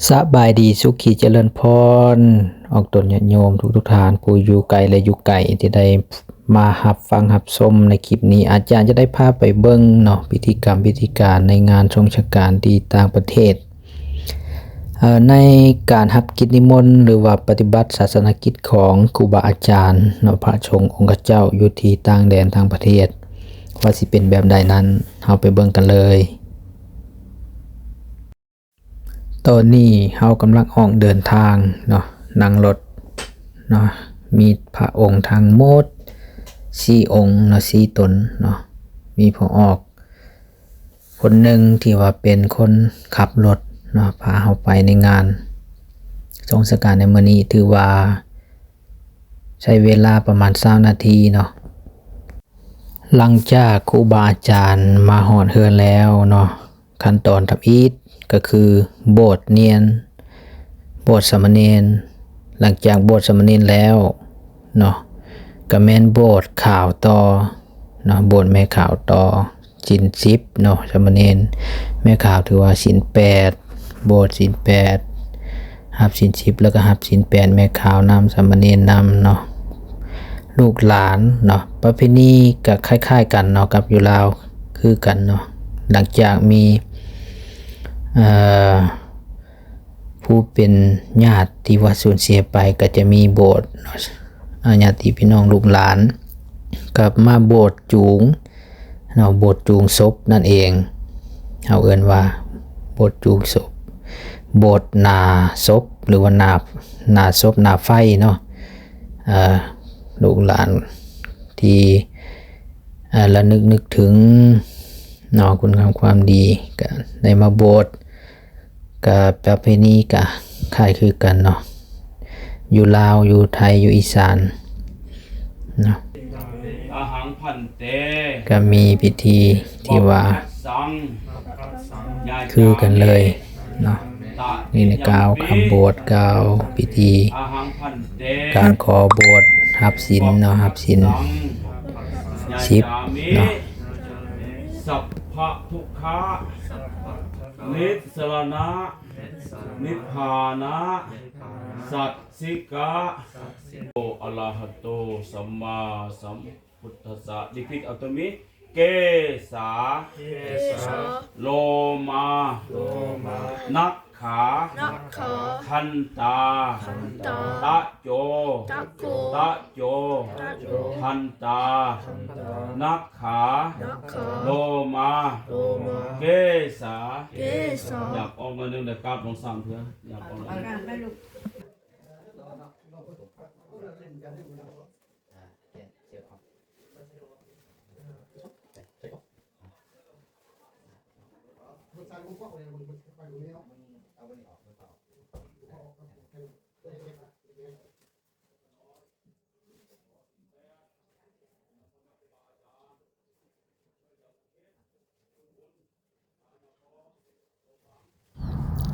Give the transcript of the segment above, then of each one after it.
ສະບາຍດີ ສຸຂີຈະເລີນພອນ ອອກຕົນຍາດໂຍມທຸກໆທ່ານ ຜູ້ຢູ່ໄກ ແລະ ຢູ່ໃກ້ ທີ່ໄດ້ມາຮັບຟັງຮັບຊົມໃນຄລິບນີ້. ອາຈານຈະໄດ້ພາໄປເບິ່ງເນາະ ພິທີກຳພິທີການໃນງານຊົງຊະການທີ່ຕ່າງປະເທດ. ເອີ ໃນການຮັບກິດນິມົນ ຫຼືວ່າປະຕິບັດສາສະໜາກິດຂອງຄູບາອາຈານເນາະ ພະສົງອົງຄະເຈົ້າຢູ່ທີ່ຕ່າງແດນຕ່າງປະເທດ ວ່າຊິເປັນແບບໃດນັ້ນ ເຮົາໄປເບິ່ງກັນເລີຍ. ຕອນນີ້ເຮົາກຳລັງອອກເດີນທາງເນາະ ນັ່ງລົດເນາະ ມີພະອົງທັງໝົດສີ່ອົງເນາະ ສີ່ຕົນເນາະ ມີພໍ່ອອກ ຄົນໜຶ່ງທີ່ວ່າເປັນຄົນຂັບລົດເນາະ ພາເຮົາໄປໃນງານຊົງຊະການໃນມື້ນີ້ ຖືວ່າໃຊ້ເວລາປະມານຊາວນາທີເນາະ. ຫຼັງຈາກຄູບາອາຈານມາຮອດເຮືອນແລ້ວເນາະ ຂັ້ນຕອນທຳອິດກໍຄືບວດເນນ ບວດສາມະເນນ. ຫຼັງຈາກບວດສາມະເນນແລ້ວເນາະ ກໍແມ່ນບວດຂາວຕໍ່ເນາະ ບວດແມ່ຂາວຕໍ່ ສິນສິບເນາະ ສາມະເນນ. ແມ່ຂາວຖືວ່າສິນແປດ ບວດສິນແປດ ຮັບສິນສິບ ແລ້ວກໍຮັບສິນແປດ ແມ່ຂາວນຳ ສາມະເນນນຳເນາະ ລູກຫຼານເນາະ. ປະເພນີກໍຄ້າຍໆກັນເນາະ ກັບຢູ່ລາວຄືກັນເນາະ. ຫຼັງຈາກມີ ເອີ ຜູ້ເປັນຍາດທີ່ວ່າສູນເສຍໄປ ກໍຈະມີບວດເນາະ ອາ ຍາດຕິພີ່ນ້ອງລູກຫຼານ ກັບມາບວດຈູງເນາະ ບວດຈູງສົບນັ້ນເອງ. ເຮົາເອີ້ນວ່າບວດຈູງສົບ ບວດໜ້າສົບ ຫຼືວ່າໜ້າ ໜ້າສົບ ໜ້າໄຟເນາະ. ເອີ ລູກຫຼານທີ່ ເອີ ລະນຶກນຶກເຖິງເນາະ ຄຸນງາມຄວາມດີ ກໍໄດ້ມາບວດ ກະປະເພນີກະຄ້າຍຄືກັນເນາະ ຢູ່ລາວ ຢູ່ໄທ ຢູ່ອີສານເນາະ ອະຫັງພັນເຕ ກະມີພິທີທີ່ວ່າ ສັງ ຄືກັນເລີຍເນາະ. ນີ້ນະ ກ່າວຄຳບວດ ກ່າວພິທີ ອະຫັງພັນເຕ ການຂໍບວດ ຮັບສິນເນາະ ຮັບສິນສິບເນາະ ສັບພະທຸກຂະ ນິສສະລະນະ ນິບພານະ ສັດສິກະ ໂຕ ອະລະຫະໂຕ ສຳມາສຳພຸດທັດສະ ນິພິດ ອາໂຕມິ ເກສາ ເກສາ ໂລມາ ໂລມາ ນັກ ຂາ ນັກຂາ ທັນຕາ ທັນຕາ ຕະໂຈ ຕະໂຈ ຕະໂຈ ຕະໂຈ ທັນຕາ ທັນຕາ ນັກຂາ ນັກຂາ ໂລມາ ໂລມາ ເກສາ ເກສາ ຢາກອອກໜ້ອຍໜຶ່ງ ແລ້ວກາບລົງສາມເທື່ອ ຢາກອອກໜ້ອຍໜຶ່ງ.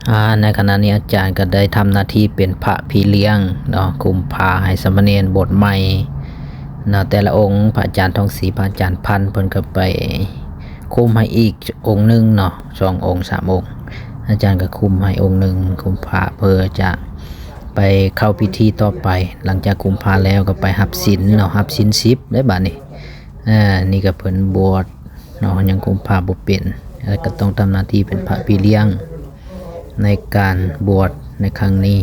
ອາ ໃນຂະນະນີ້ອາຈານກໍໄດ້ທຳໜ້າທີ່ເປັນພະພີ່ລ້ຽງເນາະ ຄຸມພາໃຫ້ສາມະເນນບົດໃໝ່ເນາະ ແຕ່ລະອົງ ພະອາຈານທອງສີ ພະອາຈານພັນ ເພິ່ນກໍໄປຄຸມໃຫ້ອີກອົງໜຶ່ງເນາະ ສອງອົງ ສາມອົງ ອາຈານກໍຄຸມໃຫ້ອົງໜຶ່ງ ຄຸມພາ ເພື່ອຈະໄປເຂົ້າພິທີຕໍ່ໄປ. ຫຼັງຈາກຄຸມພາແລ້ວກໍໄປຮັບສິນເນາະ ຮັບສິນສິບໄດ້ບາດນີ້. ອາ ນີ້ກໍເພິ່ນບວດ ເນາະ ຍັງຄຸມພາບໍ່ເປັນ ແລ້ວກໍຕ້ອງທຳໜ້າທີ່ເປັນພະພີ່ລ້ຽງໃນການບວດໃນຄັ້ງນີ້.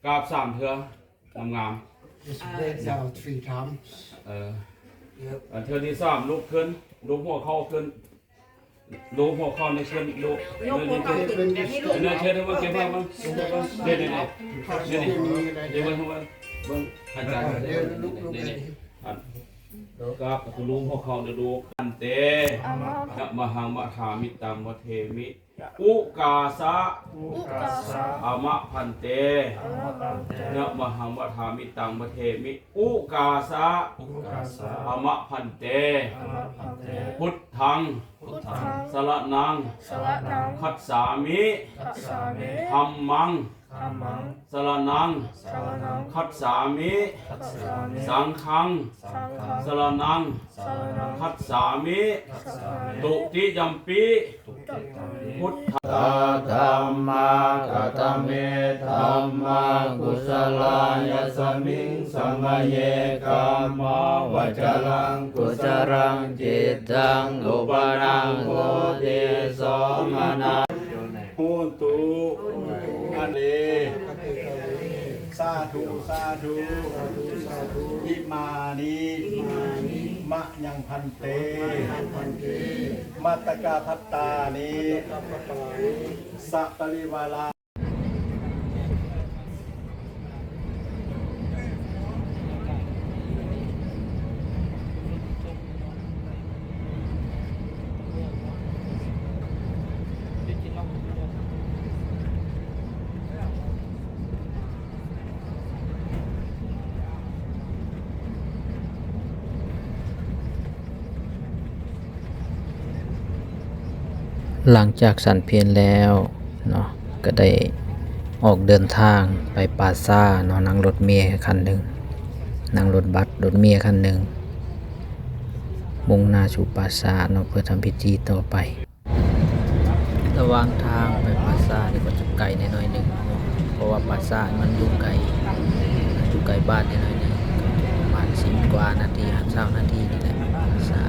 ກາບສາມເທື່ອ ງາມໆ Just kneel down three times. ເອີ Yep. ອັນເທື່ອທີສາມ ລຸກຂຶ້ນ ລຸກຫົວເຂົ່າຂຶ້ນ. ລູບຫົວເຂົ່ານີ້ຂຶ້ນ ລູບ ຍົກຫົວເຂົ່າຂຶ້ນແບບນີ້ລູກ ເນຍ ເນຍ ເນຍ ເນຍ ເນຍ ເນຍ ເນຍ ເນຍ ເນຍ ເບິ່ງ ເບິ່ງ ເບິ່ງ ອາຈານ ເນຍ ເນຍ ເນຍ ອັນ ກາບ ລູບຫົວເຂົ່າເນຍລູກ ພັນເຕ ອາມະ ນະມະຫັງ ວະຖາມິ ຕັງ ວະເທມິ ອຸກາສະ ອຸກາສະ ອາມະ ພັນເຕ ອາມະ ພັນເຕ ນະມະຫັງ ວະຖາມິ ຕັງ ວະເທມິ ອຸກາສະ ອຸກາສະ ອາມະ ພັນເຕ ອາມະ ພັນເຕ ພຸດທັງ ພຸດທັງ ສະລະນັງ ສະລະນັງ ຄັດສາມິ ຄັດສາມິ ທຳມັງ ທຳມັງ ສະລະນັງ ສະລະນັງ ຄັດສາມິ ຄັດສາມິ ສັງຄັງ ສັງຄັງ ສະລະນັງ ສະລະນັງ ຄັດສາມິ ຄັດສາມິ ຕຸຕິຍຳປິ ຕຸຕິຍຳປິ ພຸດທະ ທຳມາ ກະຕະເມ ທຳມາ ກຸສະລາ ຍະສະມິງ ສະມະເຍ ກຳມະວະຈະລັງ ກຸສະລັງ ຈິດຕັງ ອຸປະນັງ ໂຫຕິ ໂສມະນັງ ໂຫຕຸ ອະເລ ສາທຸ ສາທຸ ອິມານິ ມະຍັງພັນເຕ ມັດຕະກະພັດຕານິ ສະປະລິວາລາ ຫຼັງຈາກສັນເພນແລ້ວເນາະ ກະໄດ້ອອກເດີນທາງໄປປ່າຊ້າເນາະ, ນັ່ງລົດເມຄັນໜຶ່ງ, ນັ່ງລົດບັສລົດເມຄັນໜຶ່ງ ມຸ່ງໜ້າສູ່ປ່າຊ້າເນາະ ເພື່ອທຳພິທີຕໍ່ໄປ. ລະຫວ່າງທາງໄປປ່າຊ້ານີ້ກໍຈະໄກແດ່ໜ້ອຍໜຶ່ງເນາະ ເພາະວ່າປ່າຊ້າມັນຢູ່ໄກ ຢູ່ໄກບ້ານແດ່ໜ້ອຍໜຶ່ງ ປະມານສິບກວ່ານາທີ ຫ້າ ຊາວນາທີນີ້ແຫຼະ ປ່າຊ້າ.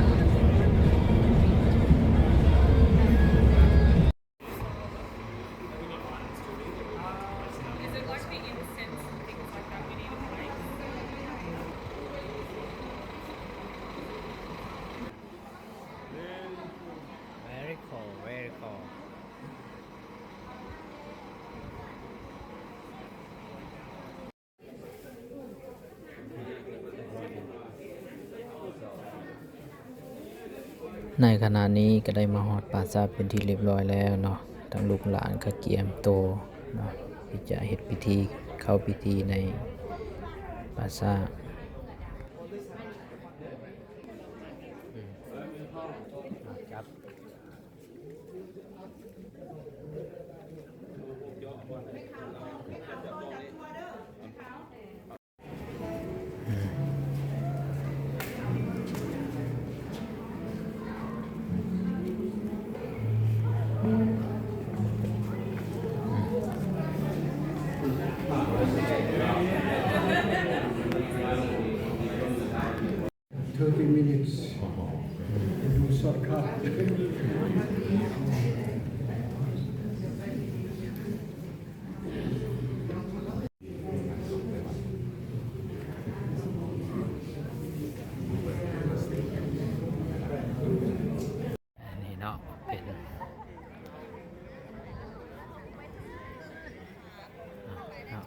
Very cool, very cool. ໃນຂະນະນີ້ກໍໄດ້ມາຮອດປ່າຊ້າເປັນທີ່ລຽບຮ້ອຍແລ້ວເນາະ, ທາງລູກຫຼານກໍກຽມໂຕເນາະ ທີ່ຈະເຮັດພິທີ ເຂົ້າພິທີໃນປ່າຊ້າ. Thirty minutes. ອັນນີ້ເນາະ ເປັນ ເນາະ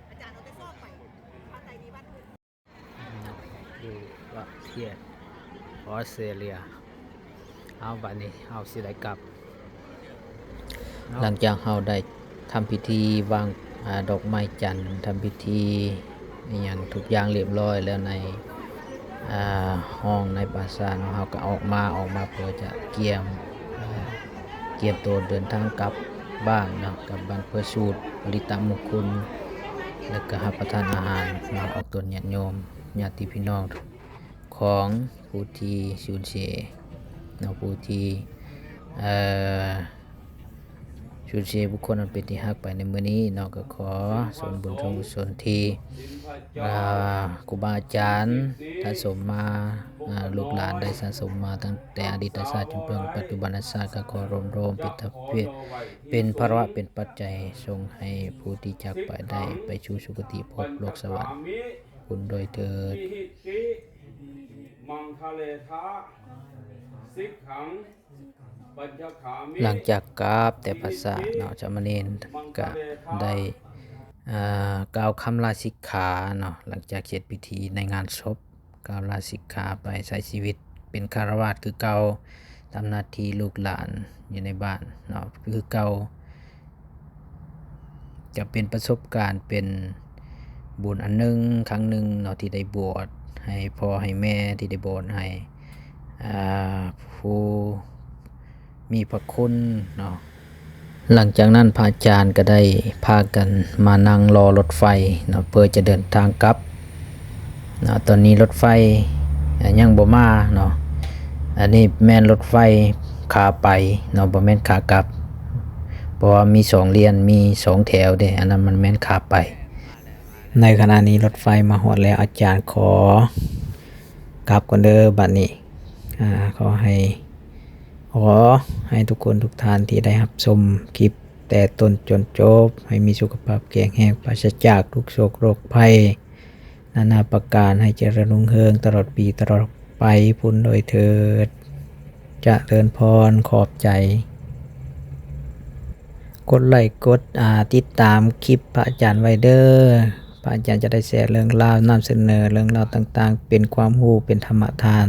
ອາຈານເອົາແຕ່ຊອກໄປ ພາໄຕມີວັດ ຢູ່ປະເທດອອສເຕຣເລຍ. ເອົາ ບາດນີ້ເຮົາຊິໄດ້ກັບ. ຫຼັງຈາກເຮົາໄດ້ທຳພິທີວາງ ອາ ດອກໄມ້ຈັນ ທຳພິທີອີ່ຫຍັງທຸກຢ່າງລຽບຮ້ອຍແລ້ວໃນ ອາ ຫ້ອງໃນປາສາດເນາະ, ເຮົາກໍອອກມາ ອອກມາເພື່ອຈະກຽມ ອາ ກຽມໂຕເດີນທາງກັບບ້ານເນາະ, ກັບບ້ານເພື່ອສູດປະລິດຕະມຸງຄຸນ ແລ້ວກໍຮັບປະທານອາຫານເນາະ, ອອກຕົນຍາດໂຍມ ຍາດຕິພີ່ນ້ອງຂອງຜູ້ທີ່ສູນເສຍເນາະ, ຜູ້ທີ່ ເອີ ສູນເສຍບຸກຄົນອັນເປັນທີ່ຮັກໄປໃນມື້ນີ້ເນາະ, ກໍຂໍສ່ວນບຸນສ່ວນກຸສົນທີ່ ອາ ຄູບາອາຈານສະສົມມາ ອາ ລູກຫຼານໄດ້ສະສົມມາຕັ້ງແຕ່ອະດີດຕະຊາດຈົນເຖິງປັດຈຸບັນນະຊາດ, ກໍຂໍໂລມໂລມເປັນທະ ເປັນພາລະເປັນປັດໄຈ ສົ່ງໃຫ້ຜູ້ທີ່ຈາກໄປໄດ້ໄປສູ່ສຸຄະຕິພົບໂລກສະຫວັນພຸ້ນດ້ວຍເທີດ. ຫຼັງຈາກກັບແຕ່ພາສາເນາະ, ສາມະເນນກະໄດ້ ອ່າ ກ່າວຄຳລາສິກຂາເນາະ, ຫຼັງຈາກເສັດພິທີໃນງານສົບ ກ່າວລາສິກຂາໄປໃຊ້ຊີວິດເປັນຄາລະວາດຄືເກົ່າ, ທຳໜ້າທີ່ລູກຫຼານຢູ່ໃນບ້ານເນາະ ຄືເກົ່າ. ຈະເປັນປະສົບການ ເປັນບຸນອັນໜຶ່ງ ຄັ້ງໜຶ່ງເນາະ ທີ່ໄດ້ບວດ ໃຫ້ພໍ່ໃຫ້ແມ່ທີ່ໄດ້ບວດໃຫ້ ອ່າ ຜູ້ມີພະຄຸນເນາະ. ຫຼັງຈາກນັ້ນພະອາຈານກໍໄດ້ພາກັນມານັ່ງລໍລົດໄຟເນາະ ເພື່ອຈະເດີນທາງກັບເນາະ. ຕອນນີ້ລົດໄຟ ອາ ຍັງບໍ່ມາເນາະ. ອັນນີ້ແມ່ນລົດໄຟຂາໄປເນາະ ບໍ່ແມ່ນຂາກັບ ເພາະວ່າມີສອງລຽນ ມີສອງແຖວເດ້ ອັນນັ້ນມັນແມ່ນຂາໄປ. ໃນຂະນະນີ້ລົດໄຟມາຮອດແລ້ວ ອາຈານຂໍກັບກ່ອນເດີບັດນີ້. ອາ ຂໍໃຫ້ ຂໍໃຫ້ທຸກຄົນທຸກທ່ານທີ່ໄດ້ຮັບຊົມຄລິບແຕ່ຕົ້ນຈົນຈົບ ໃຫ້ມີສຸຂະພາບແຂງແຮງ ປາສະຈາກທຸກໂສກໂລກໄພນານາປະການ ໃຫ້ຈະເລີນຮຸ່ງເຮືອງຕະຫຼອດປີຕະຫຼອດໄປພຸ້ນໂດຍເທີດ. ຈະເລີນພອນ ຂອບໃຈ. ກົດໄລກົດ ອາ ຕິດຕາມຄລິບພະອາຈານໄວ້ເດີ. ພະອາຈານຈະໄດ້ແຊເລື່ອງລາວ ນຳສະເໜີເລື່ອງລາວຕ່າງໆ ເປັນຄວາມຮູ້ ເປັນທຳມະທານ.